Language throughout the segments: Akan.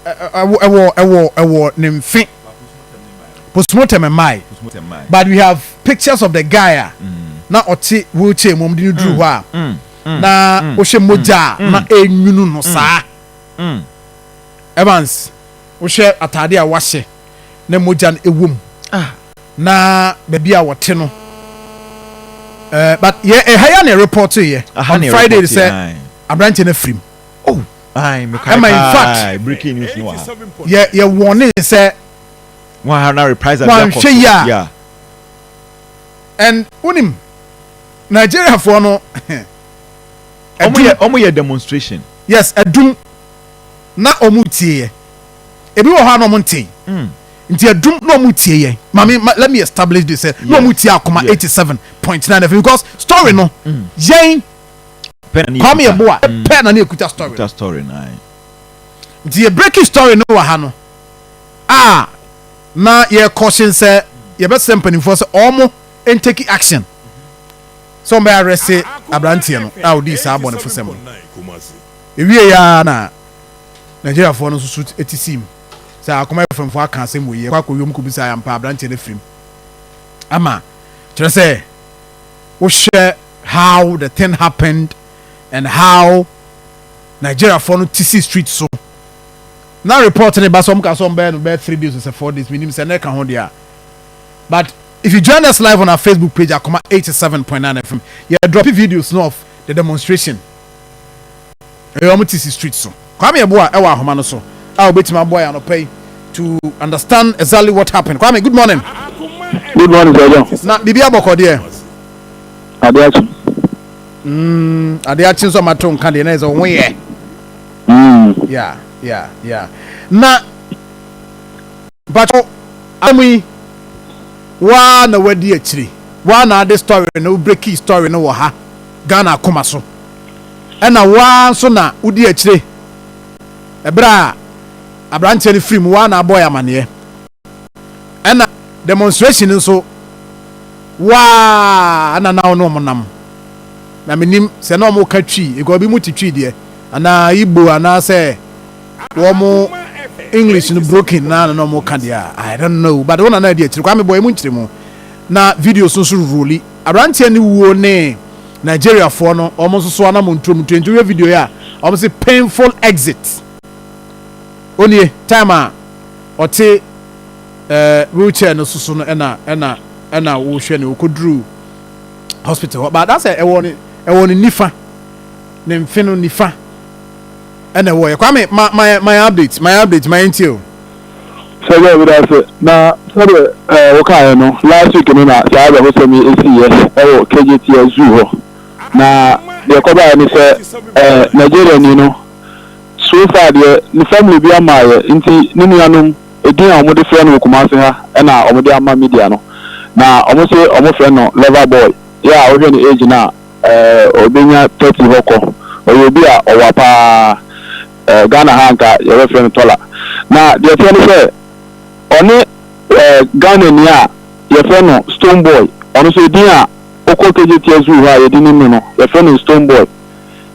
Ɛwɔ ne mfe postmortem mmae, but we have pictures of the guy a na ɔte wheelchair mu, ɔmo de no duru hɔ a na wohwɛ mogya a na enwunu no saa. Evans, wohwɛ ataade a wahyɛ na mogya no ɛwɔ mu na baabi a wɔte no, but yɛ ɛha yɛ na report yɛ on Friday sɛ aberanteɛ no afirim. Oh, ɛma in fact breaking news no wɔ ha. Yɛ wɔne sɛ wɔn ha na reprisal. Wɔanhwɛ yi a, and wonim Nigeriafoɔ no. Ɔmo yɛ demonstration. Yes, ɛdum na ɔmo tie yɛ, ebi wɔ hɔ a na ɔmo nte nti ɛdum na ɔmo tie yɛ. Maame ma, let me establish this na ɔmo tie Akoma 87.9 FM because story no yɛn Kwame Yeboah pɛ na ne ekuta story. Ekuta story na. Nti yɛ breaking story no wɔ ha no a na yɛ caution sɛ yɛbɛsɛ mpanimfoɔ sɛ ɔmo ntake action sɛ ɔmo bɛ arrest aberanteɛ no a odi saa abɔnefo sɛm no. Ewie ya na Nigeriafoɔ no nso so eti sim sɛ Akoma FM foɔ aka asɛm wɔ yi, ɛkɔ akɔ wiem kɔ bisa yampa aberanteɛ no firim ama kyerɛ sɛ wohwɛ how the thing happened and how Nigeriafoɔ no ti si street so na report ne ba sɛ ɔmo ka sɛ ɔmo bɛyɛ no bɛyɛ 3 days or 4 days, minim sɛ ne ka ho deɛ. But if you join us live on our Facebook page, Akoma 87.9 FM, yɛ drop videos no of the demonstration ɛyɛ ɔmo ti si street so. Kwame Yeboah ɛwɔ ahoma no so a obetumi aboa yɛ anɔpɛ yi to understand exactly what happened. Kwame, good morning. Good morning, Sir John. Na biribi abɔkɔ deɛ? Ade akyi. Ade akyi nso amato nka deɛ na yɛ sɛ ɔho yɛ. Yeah, na mpatɔ amu yi waa na wadi akyire, waa na ade story no, breaking story no wɔ ha Ghana Akoma so, ɛna waa nso na wodi akyire ɛberɛ a aberanteɛ no firi mu, waa na abɔ yɛ amaneɛ, ɛna demonstration nso waa na na ɔno ɔmo nam na menim sɛ na ɔmo ka Twi ekɔ bi mu ti Twi deɛ anaa Igbo anaasɛ wɔn English no broken na ɔmo ka deɛ, I don't know, but wɔn na na adi akyire. Kwame, bɔ emu nkyerɛ mu na videos nso roli aberanteɛ no wuo ne Nigeriafoɔ no wɔn nso so anam nturom ntuo nti video yi a wɔn sɛ painful exit onie time a ɔte wheelchair no soso no, ɛna wɔrehwɛ no wɔkɔduru hospital hɔ, but that's ɛwɔ ne nifa ne mfe no nifa ɛna ɛwɔ yɛ. Kwame, ma my update ma yɛn ti o. Sɛ bɛɛ bi da ase na sɛdeɛ wɔkaeɛ no, last week no na saa abɛhosɛm yi esiiɛ ɛwɔ Kejetia Zoo hɔ, na deɛ kɔbaeɛ ne sɛ Nigeria ni no, so far deɛ ne family bi ama yɛ, nti ne nuanom edin a wɔde frɛ no wɔ Kumase ha ɛna wɔde ama media no, na wɔn sɛ wɔn frɛ no Lover Boy. Yɛ a wɔhwɛ ne age na obenya 30 hɔ kɔ, ɔyɛ obi a ɔwɔ paa. Ghana ha nka yɛbɛfrɛ no tɔla. Na deɛ teɛ ne sɛ ɔne Ghana ni a yɛfrɛ no Stone Boy, ɔno nso edin a okɔ Kejetia Zoo hɔ a yɛde nim no, yɛfrɛ no Stone Boy,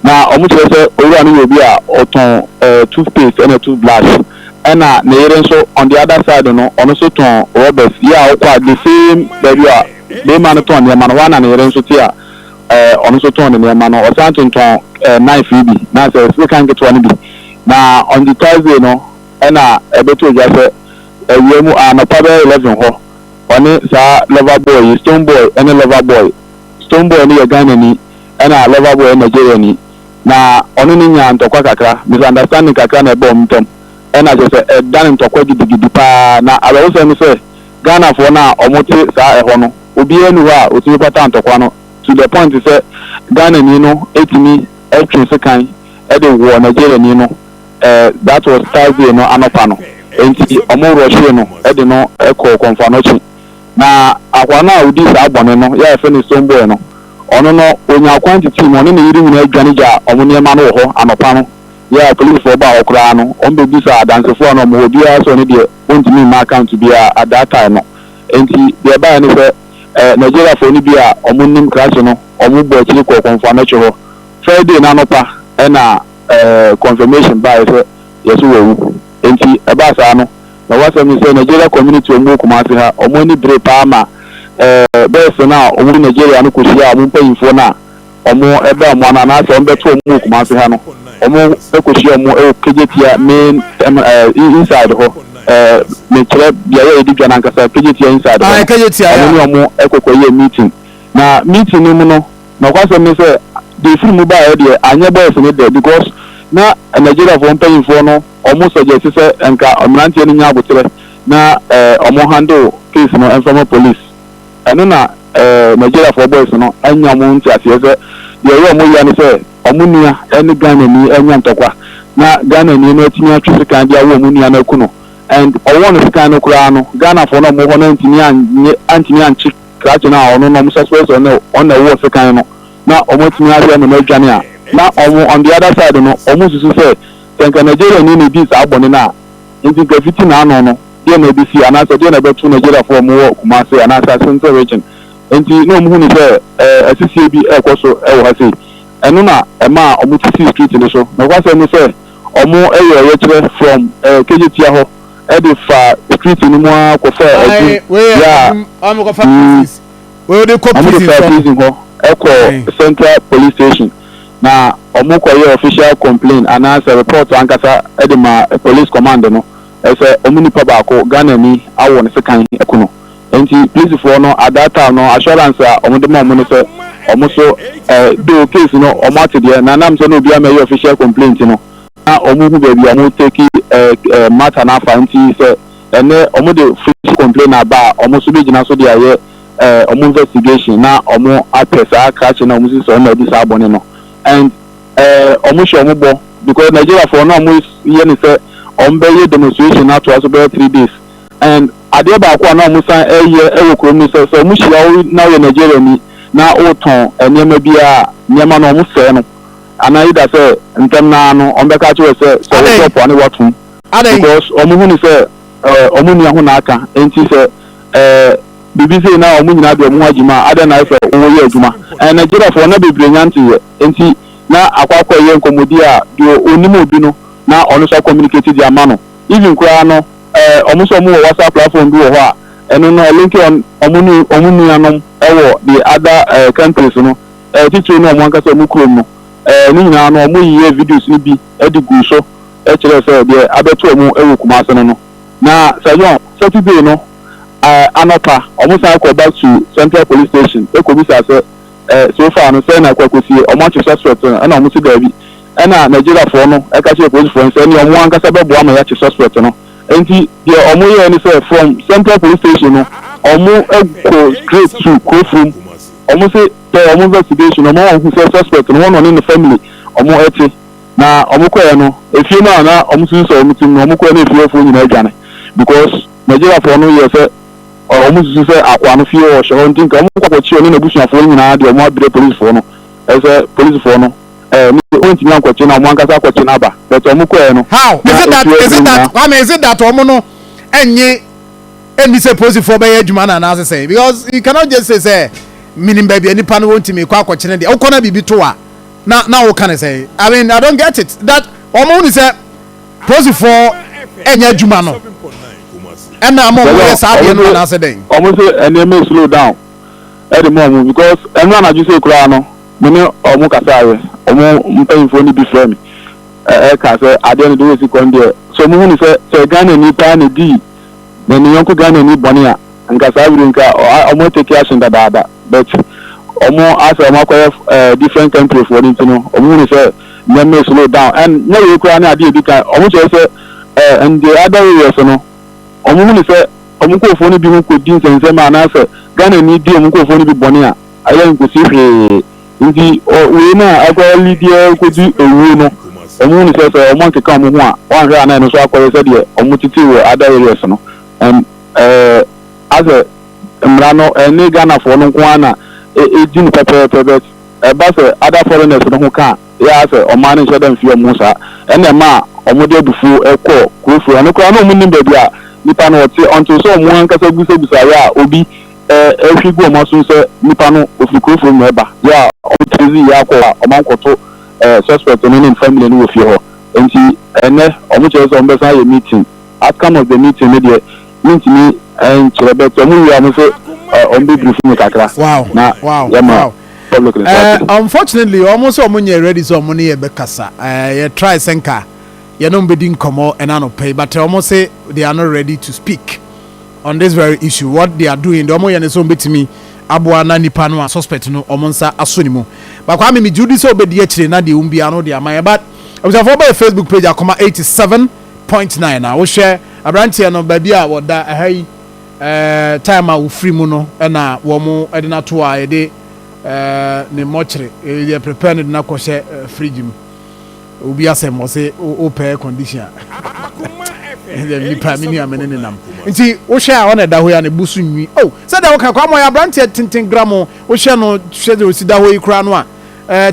na ɔmo kyerɛ sɛ owura no yɛ obi a ɔtɔn toothpaste ɛna toothbrush, ɛna ne yere nso on the other side no, ɔno nso tɔn rubbers. Yɛ a ɔkɔ a, the same baabi a bɛrima no tɔn nneɛma no hɔ a na ne yere nso te a ɔno nso tɔn ne nneɛma no. Ɔsan tontɔn knife yi bi na sɛ sekan ketewa no bi. Na on the Thursday no ɛna ɛbɛto dwa sɛ awia mu anɔpa bɛyɛ 11 hɔ, ɔne saa Lover Boy yi, Stone Boy ɛne Lover Boy. Stone Boy no yɛ Ghana ni ɛna Lover Boy yɛ Nigeria ni, na ɔno ne nya ntɔkwa kakra, misunderstanding kakra na ɛbɔ ɔmo ntɛm, ɛna kyerɛ sɛ ɛda ne ntɔkwa gidigidi paa. Na awerɛhosɛm no sɛ Ghanafoɔ no a ɔmo te saa ɛhɔ no, obiara ni hɔ a otumi pata ntɔkwa no to the point sɛ Ghana ni no etumi ɛtwe sekan ɛde wɔ Nigeria ni no. That was Thursday no anɔpa no, nti ɔmo rɔhyee no ɛde no ɛkɔ Kɔmfo Anɔkye. Na akwa no a odi saa bɔne no yɛ a yɛfrɛ no Stone Boy no, ɔno no onya kwan titi mu, ɔne ne yere nyinaa adwane gya ɔmo nneɛma no wɔ hɔ anɔpa no. Yɛ a polisifoɔ baa hɔ koraa no, ɔmo bɛbusa adansefoɔ a na ɔmo hɔ biara sɛ ɔno deɛ ɔntumi mma account biara at that time no. Nti deɛ ɛbaeɛ ne sɛ Nigeriafoɔ no bi a ɔmo nim krakye no, ɔmo bɔ akyiri kɔ Kɔmfo Anɔkye hɔ Friday n'anɔpa, ɛna confirmation baeɛ sɛ yɛso wawu. Enti ɛbaa saa no, nokwasɛm ne sɛ Nigeria community a wɔwɔ Kumasi ha, wɔn ani beree paa ma ɛɛ boys no a wɔfi Nigeria no kɔhyiaa wɔn mpanyimfoɔ no a wɔbɛn wɔn ano anaasɛ wɔbɛto wɔn wɔ Kumasi ha no, wɔkɔhyia wɔn wɔ Kejetia main ɛm ɛɛ inside hɔ, ɛɛ mekyerɛ beaeɛ a yɛdi dwa no ankasa, Kejetia inside hɔ Ae, no, Kejetia, wɔn yeah. ne wɔn kɔkɔyɛɛ meeting. Na meeting no mu no, Nokwasɛm ne sɛ, deɛ ɛfiri mu baeɛ deɛ, anyɛ boys no dɛ because na Nigeriafoɔ mpanyinfoɔ no wɔn suggest sɛ nka mmeranteɛ no nya aboterɛ na wɔn handle case no mfa ma police. Ɛno na Nigeriafoɔ boys no annya wɔn nteaseɛ sɛ deɛ ɛyɛ wɔn ya ne sɛ wɔn nua ne Ghanani anya ntɔkwa na Ghanani no atumi atwe sekan de awɔ wɔn nua no aku no and ɔwɔɔ no sekan no koraa no Ghanafoɔ no a wɔwɔ hɔ no antumi anyɛ antumi ankye Krakye no a ɔno no ɔmo suspect sɛ ɔno ɔno na ɛwɔɔ sekan no na ɔmo atumi ahwɛ ama no adwane a, na ɔmo on the other side no ɔmo susu sɛ sɛ nka Nigeriani na edii saa bɔne no a nti nka fiti n'ano no deɛn na ɛbɛsi anaasɛ deɛn na ɛbɛto Nigeriafoɔ a ɔmo wɔ Kumasi anaasɛ Asante region nti na ɔmo hu no sɛ ɛɛ asisie bi ɛɛkɔ so ɛwɔ ha sei ɛno na ɛmaa ɔmo te sii street no so. Nokwasɛm ne sɛ ɔmo yɛ ɔyɛkyerɛ from ɛɛ Kejetia hɔ de fa street no mu ara kɔfaa Adum Ae, wei yɛ bea a Adum, ɔmo kɔfa mm, prisons. Wei wode kɔ wɔde prison faa sɔ no. prison hɔ kɔ Ae. Central Police Station na wɔkɔyɛɛ official complain anaasɛ report ankasa de maa police command no sɛ wɔn nipa baako, Ghanani, awɔ no sekan aku no. Enti polisifoɔ no at that time no assurance a wɔde ma wɔn ne sɛ wɔn nso eh, though case no wɔate deɛ na nam sɛ na obiara mmɛyɛ official complaint no, na wɔn hu baabi a wɔn take matter no afa nti sɛ ɛnɛ wɔn de official complain aba a wɔn nso bɛgyina so de ayɛ wɔn investigation na wɔn apɛ saa krakye na wɔn sisi sɛ wɔn na adi saa bɔne no and wɔn hyɛ wɔn bɔ because Nigeria foɔ na wɔn yɛ ne sɛ wɔn bɛyɛ demonstration atoa so bɛyɛ 3 days and adeɛ baako a na wɔn san ɛyɛ ɛwɔ kurom no sɛ sɛ wɔn hyia wo na wɔyɛ Nigeria ni na wɔtɔn nneɛma biara nneɛma no wɔn sɛɛ no anaa either sɛ ntɛm naa no wɔn bɛka akyerɛ sɛ sɛ Adɛn? wɔtɔ po a ne watom Adɛn? because wɔn hu ne sɛ wɔn nua ho na aka nti sɛ biribi sei na wɔn nyinaa de wɔn ho agyima a adɛn na ayɛ sɛ wɔyɛ adwuma ɛɛ Nigeriafoɔ na bebree nya nteyɛ nti na akɔ akɔ yɛ nkɔmmɔdi a deɛ onim obi no na ɔno nso acommunicate de ama no. Even koraa no wɔn nso wɔn wɔ WhatsApp platform bi wɔ hɔ a ɛno no ɛlinke wɔn wɔn ne wɔn nuanom ɛwɔ the other countries no, titiriw ne wɔn ankasa wɔn kurom no. Ne nyinaa no wɔyeyɛɛ videos no bi de guu so kyerɛɛ sɛ deɛ abɛto wɔn wɔ Kumasi no no. Na Sir John, Saturday no anɔpa wɔsan kɔɔ back to Central Police Station kɔbisaa sɛ so far no sɛn na akɔ akɔsie, wɔakye suspect no? Ɛna wɔse daabi. Ɛna Nigeriafoɔ no ka kyerɛɛ polisifoɔ no sɛ ɛneɛ wɔn ankasa bɛboa ama yɛakye suspect no. Enti deɛ wɔyɛɛ ne sɛ from Central Police Station no wɔkɔɔ straight to Kurofurom. Wɔse pɛ wɔn investigation no wɔn hu sɛ suspect no hɔ na ɔne ne family wɔn te. Na wɔn kɔɛ no efie no a na wɔn susu sɛ wɔn te mu no wɔn kɔɛ na efie hɔfoɔ nyinaa adwane because Nigeriafoɔ no yɛɛ sɛ wɔn susu sɛ akoa no fie hɔ ɔhyɛ hɔ nti nka wɔn kɔ akɔkye ɔne n'abusuafoɔ no nyinaa deɛ wɔn abrɛ polisifoɔ no sɛ polisifoɔ no ɛɛ ne wɔntumi ankɔkye na wɔn ankasa akɔkye no aba but wɔn kɔɛ no How? na Is it that efie is hɔfoɔ it nyinaa that Kwame, is it that wɔn no ɛnye ɛnni sɛ polisifoɔ bɛyɛ adwuma no anaasɛ sɛn? Because you cannot just say sɛ minim baabi a nipa no wɔntumi kɔ akɔkyene deɛ wokɔ na biribi to a na na woka ne sɛn? I mean, I don't get it that wɔn hu ne sɛ polisifoɔ ɛnyɛ adwuma no ɛna ama wɔn yɛ saa adeɛ no anaasɛ dɛn? Wɔn sɛ nneɛma slow down ɛde ma wɔn because ɛno anadwo sɛ koraa no me ne wɔn kasaeɛ, wɔn mpanyinfoɔ no bi frɛ me ɛka sɛ adeɛ no de wɔsi kɔn deɛ so wɔn hu ne sɛ sɛ Ghana ni paa na di na ne yɔnko Ghana ni bɔne a nka saa wiri nka wɔn take action dadaada but wɔn asɛ wɔn akɔyɛ different country foɔ no nti no wɔn hu ne sɛ nneɛma slow down and nyɛ wei koraa ne adeɛ edi kan wɔn kyerɛ sɛ and the other areas no wɔn hu ne sɛ wɔn nkurɔfoɔ no bi ho kɔdi nsɛnsɛm a anaasɛ Ghana ni di wɔn nkurɔfoɔ no bi bɔne a ayɛ nkosi hwee nti wei no a akɔ lidiɛ kɔdi owuo no wɔn hu ne sɛ sɛ wɔn ankeka wɔn ho a wɔanhwɛ a na ɛno nso akɔyɛ sɛdeɛ wɔn tete wɔ other areas no and asɛ mmara no ɛne Ghanafoɔ no nko ara na ɛdi no pɛpɛɛpɛ but ɛba sɛ other foreigners no ho ka a yɛ asɛ ɔman no nhyɛ dɛ mfi wɔn ho saa ɛna ɛma a wɔn de abufuo ɛkɔ kurofuro ɛno koraa na wɔn nim baabi a nipa no ɔte until sɛ wɔn ankasa busabusa yɛ a obi ɛhwi gu wɔn aso sɛ nipa no ofiri kurofuro mu ɛba yɛ a wɔn tiri yɛ akɔ a wɔn ankɔto suspect no ne ne family no wɔ fie hɔ nti. Ɛnnɛ ɔmo kyerɛ sɛ ɔmo bɛsan ayɛ meeting. Outcome of the meeting no deɛ mentumi nkyerɛ but ɔmo wie a ɔmo se ɔmo bɛ brief me kakra Wow na wow yɛma wow. public no nso ate. Unfortunately ɔmo sɛ ɔmo nyɛ ready sɛ ɔmo ne yɛ bɛkasa. Yɛ try sɛ nka yɛne ɔmo bɛdi nkɔmmɔ ɛna anɔpa yi, but ɔmo se they are not ready to speak on this very issue. What they are doing deɛ ɔmo yɛ ne sɛ ɔmo bɛtumi aboa na nipa no a suspect no ɔmo nsa aso ne mu. But Kwame, megye wodi sɛ ɔbɛdi akyire na deɛ wɔm biara no de ama yɛ. But abusuafoɔ, bɛyɛ Facebook page Akoma 87.9 a wohwɛ aberanteɛ no baabi a wɔda ɛha yi, time a wofiri mu no ɛna wɔn ɛde no ato a yɛde ne mmɔkyere yɛ prepare no de no akɔhyɛ fridge mu. Obi asɛm wɔ se wopɛ condition a ɛdɛ nipa mi nua mi ne nenam nti wohwɛ a ɔna ɛda hɔ yi a ne bu so nwi oh sɛdeɛ woka kɔ ama ɔyɛ aberanteɛ tenten gram. Wohwɛ no, hwɛ deɛ osi da hɔ yi koraa no a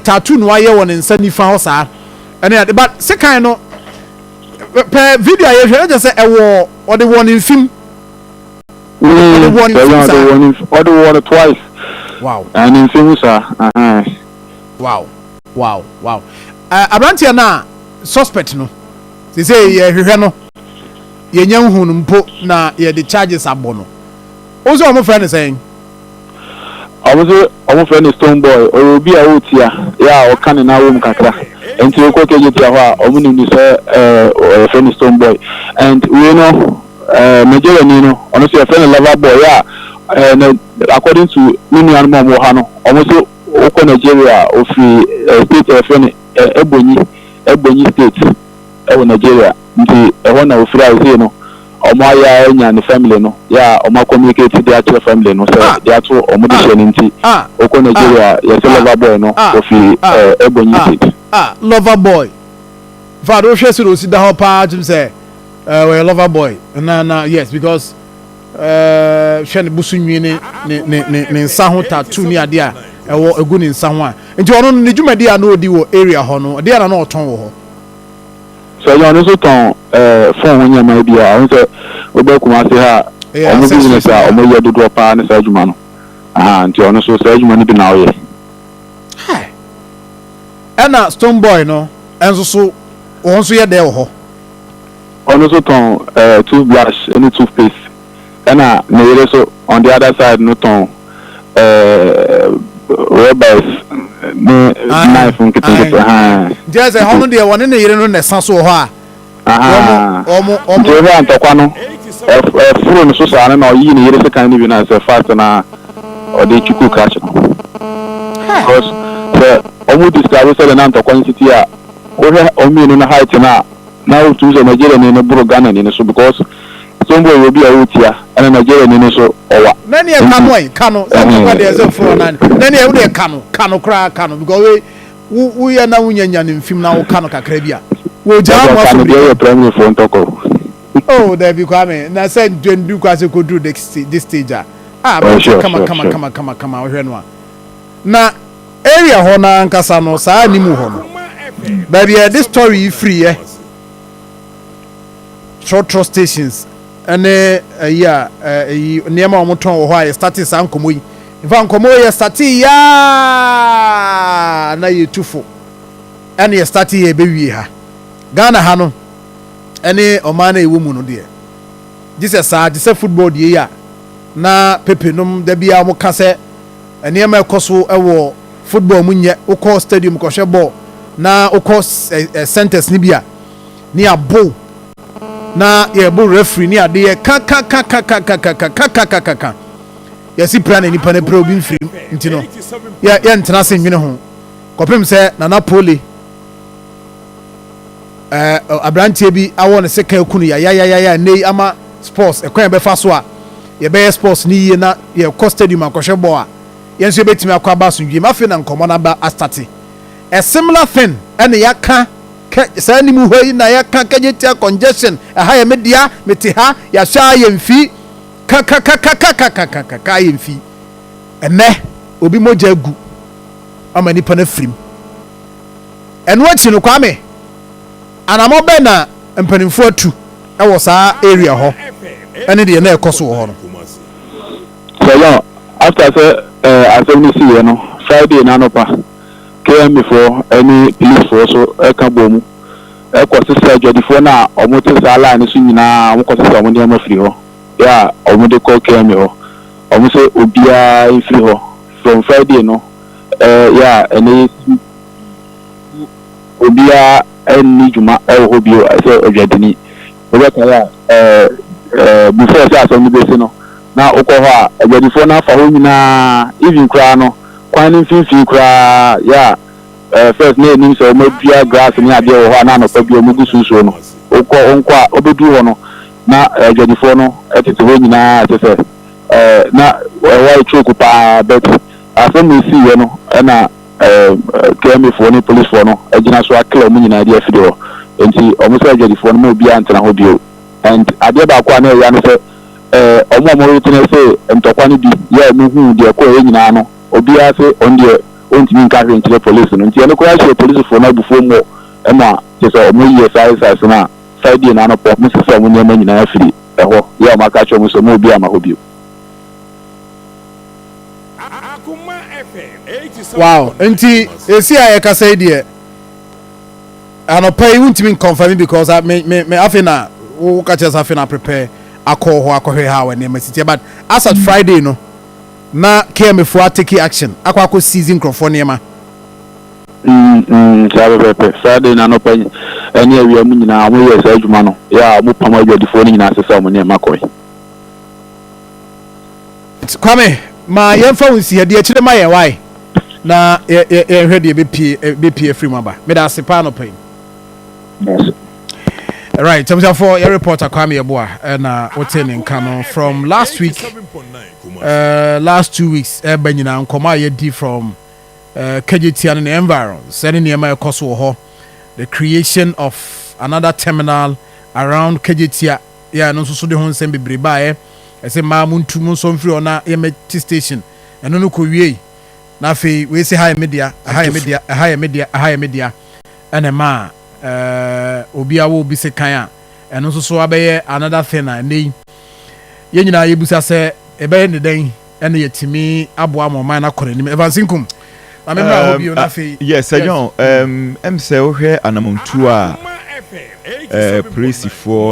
tattoo no wayɛ wɔ ne nsa nifa hɔ saa ɛne ade. But sekan no pɛ, video a yɛhwɛ no kyerɛ sɛ ɛwɔ ɔde wɔ ne mfim. Ɔde wɔ ne mfim saa. Ɔde wɔ no twice. Ne mfim saa. Wow, aberanteɛ no a suspect no sese yɛhwehwɛ no, yɛnya nhu no mpo na yɛde charges abɔ no o, sɛ ɔmo frɛ no sɛn? Ɔmo sɛ ɔmo frɛ no Stone Boy. Ɔyɛ obi a ɔretia yɛ a ɔka ne nan wɔ mu kakra, nti okɔ Kejetia hɔ a ɔmo nim ne sɛ ɔyɛfrɛ no Stone Boy. And wei no Nigeria ni no, ɔno nso yɛfrɛ no Lover Boy yɛ a na according to ne nuanom a ɔmo wɔ ha no, ɔmo nso wokɔ Nigeria a ofiri state a yɛfrɛ no Ebonyi State ɛwɔ Nigeria, nti ɛhɔ na ofiri a ɛsei no ɔmo ayɛ a anya ne family no yɛ a ɔmo acommunicate de akyerɛ family no sɛ de ato ɔmo de hyɛ ne nti okɔ Nigeria yɛsɛ Lover Boy no ofiri Ebonyi State. Ah, Lover Boy fa de wohwɛ sɛ de osi da hɔ paa kyim sɛ ɔyɛ Lover Boy na yes, because hwɛ ne boso nwi ne nsa ho tattoo ne adeɛ a ɛwɔ egu ne nsa ho a. Nti ɔno no ne dwumadi a na ɔdi wɔ area hɔ no, ɔdeɛ na na ɔtɔn wɔ hɔ. Sɛ ɔno nso tɔn phone ho nneɛma bi a ɔno sɛ wobɛ Kumase ha a ɔmo business a ɔmo yɛ dodoɔ paa ne saa adwuma no aha, nti ɔno nso saa adwuma no bi na ɔyɛ. Ɛna Stone Boy no ɛnso so wɔn nso yɛ dɛ wɔ hɔ? Ɔno nso tɔn toothbrush ɛne toothpaste, ɛna ne yere so on the other side no tɔn rubbers ne knife nketenkete haa. Nti ɛsɛ hɔ no deɛ wɔne ne yere no na ɛsa so wɔ hɔ a wɔn. Nti ebi a ntɔkwa no ɛforo no so saa no na ɔyii ne yere sekan no bi na sɛ fast na ɔde twuku krakye no, because sɛ ɔmo describe sɛ de na ntɔkwa no siti a, wohwɛ ɔmo mmienu no height no a, na wotum sɛ Nigeria ni no boro Ghana ni no so, because Stonebwoy yɛ obi a ɔretia ɛna Nigeria ni no so ɔwa. Na ne yɛ ka no ɛ ka no sɛ ntɔkwa deɛ sɛ foro na ne yɛ wode ka no ka no koraa ka no, because wei wo woyɛ na wonya nya ne mfim na woka no kakra bi a wɔgyaa mo aso. Deɛ yɛ primary foɔ ntɔkɔ. Oh, dabi Kwame, na sɛ ndu kwa sɛ kɔduru this stage a ah oh, kama kama kama kama kama. Wohwɛ no a na area hɔ na ankasa no saa anim hɔ no baabi a yɛde story yi firi yɛ trɔtrɔ stations ɛne ɛyi a ɛyi nneɛma a wɔtɔn wɔ hɔ a yɛ start saa nkɔmɔ yi nfa nkɔmɔ yɛ start yaa na yɛtu fo ɛne yɛ start yɛ ɛbɛwie ha Ghana ha no ɛne ɔman no a ɛwɔ mu no deɛ gye sɛ saa gye sɛ football deɛ yi a na pepe nom da bi a wɔka sɛ nneɛma ɛkɔ so ɛwɔ football mu nyɛ. Wokɔ stadium kɔhwɛ ball na wokɔ ɛ centers ni bi a ne abo na yɛbɔ referee ne adeɛ kakakakakakakakakakaka yɛsi pira na nipa no pira obi mfiri nti no yɛ yɛntena ase nwene ho kɔpem sɛ Nana Pole aberanteɛ bi awɔ ne sika ekunu yayayaya. Nne yi ama sports ɛkwan yɛbɛfa so a yɛbɛyɛ sports ne yie na yɛkɔ stadium akɔhwɛ ball a yɛn nso yɛbɛtumi akɔ aba asomdwie mu. Afei na nkɔmɔ n'aba astart. A similar thing ɛna yɛaka kɛ saa anim hɔ yi na yɛka Kejetia congestion ɛha yɛ me dea mete ha yɛahyɛ a yɛn fi kakakakakakakaka yɛn fi. Ɛnɛ obi mogya agu ama nipa no afirim. Ɛno akyi no, Kwame, anamɔ bɛn na mpanimfoɔ atu ɛwɔ saa area hɔ ɛne deɛ na ɛkɔ so wɔ hɔ no? Sɛ after sɛ asɛm no siiɛ no, Friday n'anɔpa KMA foɔ ɛne police foɔ so ɛka bɔ mu. Ɛkɔ sesa adwadifoɔ no a wɔte saa line no so nyinaa, wɔkɔ sesa wɔn nneɛma firi hɔ yɛ a wɔde kɔ KMA hɔ. Wɔn sɛ obiara mfiri hɔ from Friday no yɛ a ɛnɛ yɛ obiara nni dwuma ɛwɔ hɔ bio sɛ adwadini. Wobɛkae a, ɛɛ ɛɛ before sɛ asɛm no bɛsi no, na wokɔ hɔ a, adwadifoɔ no afa hɔ nyinaa, even koraa no kwan no mfimfini koraa yɛ a first na enim sɛ wɔn adua grass ne adeɛ wɔ hɔ a, na anɔpa bi wɔn gu sunsuo no, wokɔ nkɔ a, wobɛduru hɔ no na adwadifoɔ no tete hɔ nyinaa, kyɛ sɛ na ɛhɔ ayɛ choke paa. But asɛm na esi yɛ no, ɛna KMA foɔ ne policefoɔ no gyina so akela wɔn nyinaa de afiri hɔ. Nti wɔn sɛ adwadifoɔ no ma obiara ntena hɔ bio. And adeɛ baako a na ɛyɛ no sɛ wɔn a wɔretena sɛ ntɔkwa no bi yɛ a wɔn hu deɛ ɛkɔɔ yɛ nyinaa no, obiara sɛ ɔno deɛ ɔntumi nka hwee nkyerɛ police no. Nti ɛno koraa hyɛ polisifoɔ no abufuo mmɔ, ɛma kyerɛ sɛ wɔn yɛ saa exercise no a, Friday na anɔpɔ wɔn sesa wɔn nneɛma nyinaa firi ɛhɔ yɛ a wɔn aka kyerɛ wɔn sɛ wɔn obiara ama hɔ bio. Wow, nti esi a yɛkasa yi deɛ, anɔpa yi wuntumi nconfirm because me afei na wo ka kyerɛ sɛ afei na prepare akɔ hɔ akɔhwɛ ha wɔ nneɛma si tiɛ, but as at Friday no na KMA fo atake action akɔ seize nkurɔfoɔ nneɛma. Saa pɛpɛpɛ, Friday na anɔpa yi ɛne awia mu nyinaa wɔn yɛ saa adwuma no yɛ a wɔn pam adwadifoɔ no nyinaa sesa wɔn nneɛma kɔɛ. Kwame, ma yɛmfa wo nsi deɛ akyire ma yɛn wae na yɛnhwɛ deɛ bɛpie afiri mu aba. Meda ase paa nɔpa yi. Right, abusuafoɔ, yɛ reporter Kwame Yeboah ɛna wote ne nka no from last week, last 2 weeks ɛba nyinaa, nkɔmɔ a yɛdi from Kejetia no ne environs ɛne nneɛma ɛkɔ so wɔ hɔ, the creation of another terminal around Kejetia yɛ no nso so de ho nsɛm bebree baeɛ. Ɛsɛ mmaa mu ntu mu nso mfiri hɔ na yɛmɛti station ɛno no kɔ wie na afei wei sɛ ha yɛ media, ɛha yɛ media, ɛha yɛ media, ɛha yɛ media, ɛna ɛma obi awɔ obi se kan a, ɛno nso so abɛyɛ another thing a ɛnɛ yi yɛn nyinaa yɛbusa sɛ ɛbɛyɛ ne dɛn ɛna yɛtumi aboa ma ɔman no akɔ n'anim. Evans Nkum, na memmra hɔ bio na afei. Yes, Sir John, sɛ wohwɛ anamontuo a polisifoɔ